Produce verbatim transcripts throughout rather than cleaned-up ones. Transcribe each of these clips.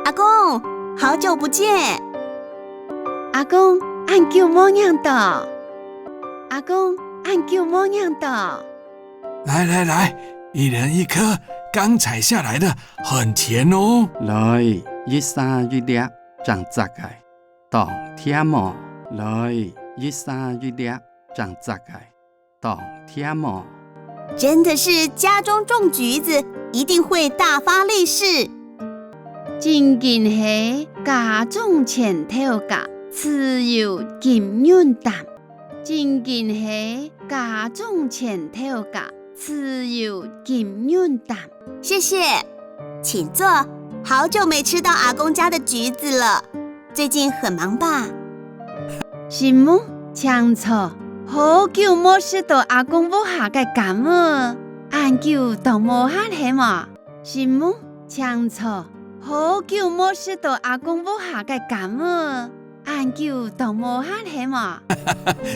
阿公，好久不见。阿公，恁久無䀴到。阿公，恁久無䀴到。來來來，一人一顆，剛採下來的，很甜哦。來，一儕一粒，正摘个，當甜哦。來，一儕一粒，正摘个，當甜哦。真的是家中種橘子，一定會大發利市。真經係家種青頭家，自有金銀擔。真經係家種青頭家，自有金銀擔。謝謝，請坐。好久沒吃到阿公家的橘子了，最近很忙吧？承蒙，請坐。好久無食到阿公屋下个柑仔，恁久當無閒係無？承蒙，請坐。好久無食到阿公屋下个柑仔，恁久當無閒係無？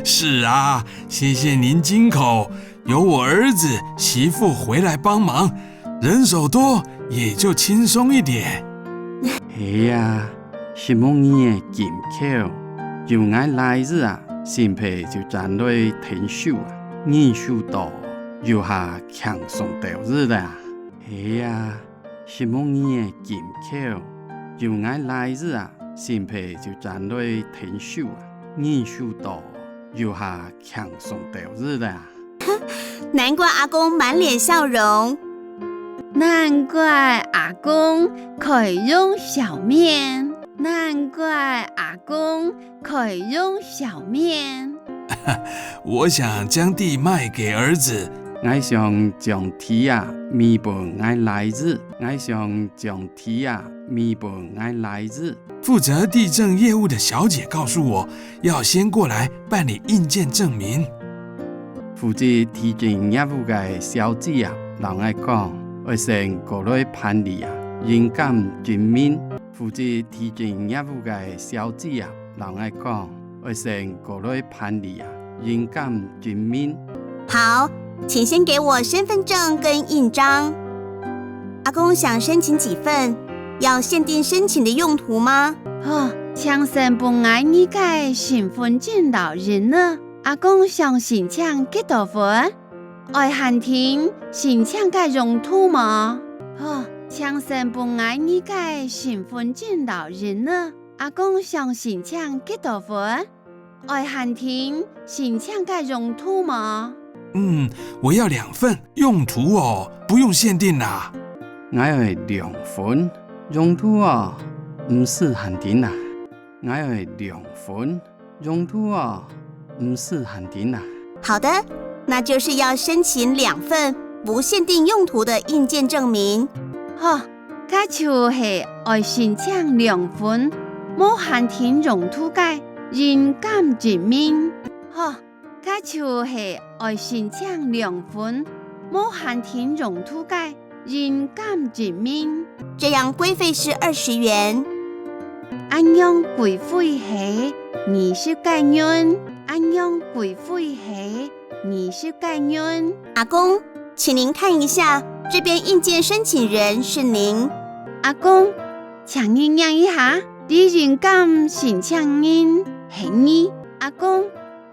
是啊，謝謝您金口，有我兒子媳婦回來幫忙，人手多，也就輕鬆一點。係啊，承蒙你个金口，有𠊎倈仔啊，新婦就轉來𢯭手啊，人手多，這下輕鬆兜仔啦。係啊，承蒙你个金口，有𠊎倈仔啊，新婦就轉來𢯭手啊，人手多，這下輕鬆兜仔啦。難怪阿公滿臉笑容。難怪阿公開容笑面。難怪阿公開容笑面。我想將地賣給兒子。𠊎想將地啊，賣分𠊎倈仔。𠊎想將地啊，賣分𠊎倈仔。負責地政業務的小姐告訴我，要先過來辦理印鑑證明。負責地政業務个小姐啊，摎𠊎講，愛先過來辦理啊，印鑑證明。負責地政業務个小姐啊，摎𠊎講，愛先過來辦理啊，印鑑證明。好，請先給我身份證跟印章。阿公想申請幾份，要限定申請的用途嗎？好，請先分𠊎你个身份證摎印仔。阿公想申請幾多份？愛限定申請个用途無？好，請先分𠊎你个身份證摎印仔。阿公想申請幾多份？愛限定申請个用途無？嗯，我要兩份，用途哦，不用限定啦。𠊎愛兩份，用途哦，毋使限定啦。𠊎愛兩份，用途哦，毋使限定啦。好的，那就是要申請兩份不限定用途的印鑑證明。好，該就係愛申請兩份無限定用途个印鑑證明。好，該就係愛申請兩份無限定用途个印鑑證明。這樣規費是二十元。恁樣規費係二十个銀。恁樣規費係二十个銀。阿公，請您看一下，這邊印鑑申請人是您。阿公，請你䀴一下，這印鑑申請人係你。阿公，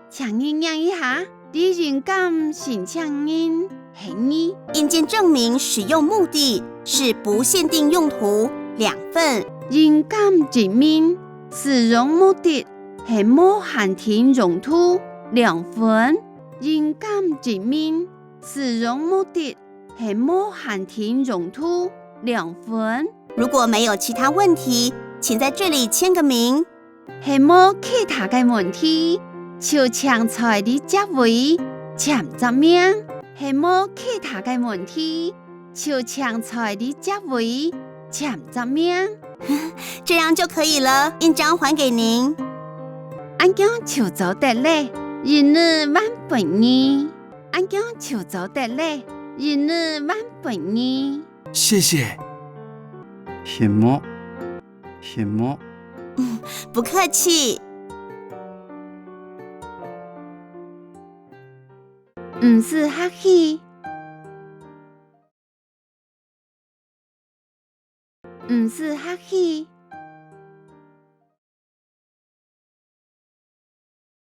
請你䀴一下，這印鑑申請人係你。印鑑證明使用目的是不限定用途，兩份。印鑑證明使用目的係無限定用途，兩份。印鑑證明使用目的係無限定用途，兩份。如果沒有其他問題，請在這裡簽個名。係無其他个問題，就請在這隻位簽隻名。係無其他个問題，就請在這隻位簽隻名。這樣就可以了，印章還給您。恁樣就做得了，印仔還分你。恁樣就做得了，印仔還分你。謝謝。承蒙，承蒙。不客氣。毋使客氣。毋使客氣。